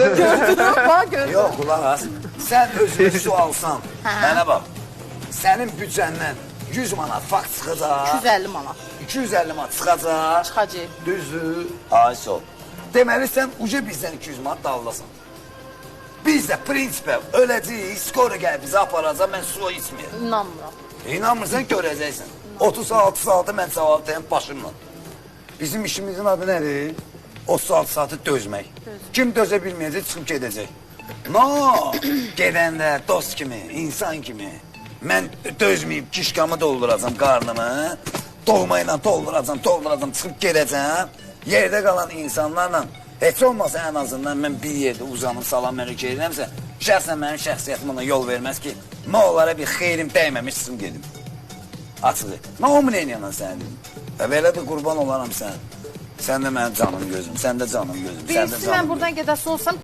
Gördün, bax gördün. Yox, qulaq as. Sən özünə su alsan, mənə bax. Sənin büdcəndən 100 manat fakt çıxacaq. 250 manat. 250 manat çıxacaq. Çıxacaq. Düzdür. Ay sol. Deməli sən uca bizdən 200 manat daldasan. Biz də prinsipə öləcəyik, skora gəlib bizi aparacaq, mən su içməyəm. İnanmıram. İnanmırsan görəcəksən. 36 saatı mən cavab deyəm başımla. Bizim işimizin adı nədir? 36 saatı dözmək. Kim dözə bilməyəcək, çıxıb gedəcək. No, gedəndə dost kimi, insan kimi mən dözməyib kişkamı dolduracam qarnımı, dolma ilə dolduracam, dolduracam, çıxıb gedəcəm. Yerdə qalan insanlarla heç olmasa ən azından mən bir yerdə uzanıb salam əleyküm edirəmsə, şəxsən mənim şəxsiyyətim ona yol verməz ki, mən onlara bir xeyrim dəyməmiş çıxım gedim. Açığı. Mən o mneniyana sənə dedim. Və belə də qurban olaram sən. Sən də mənim canım gözüm, sən də canım gözüm, sən də Birincisi mən canım buradan gedəsi olsam.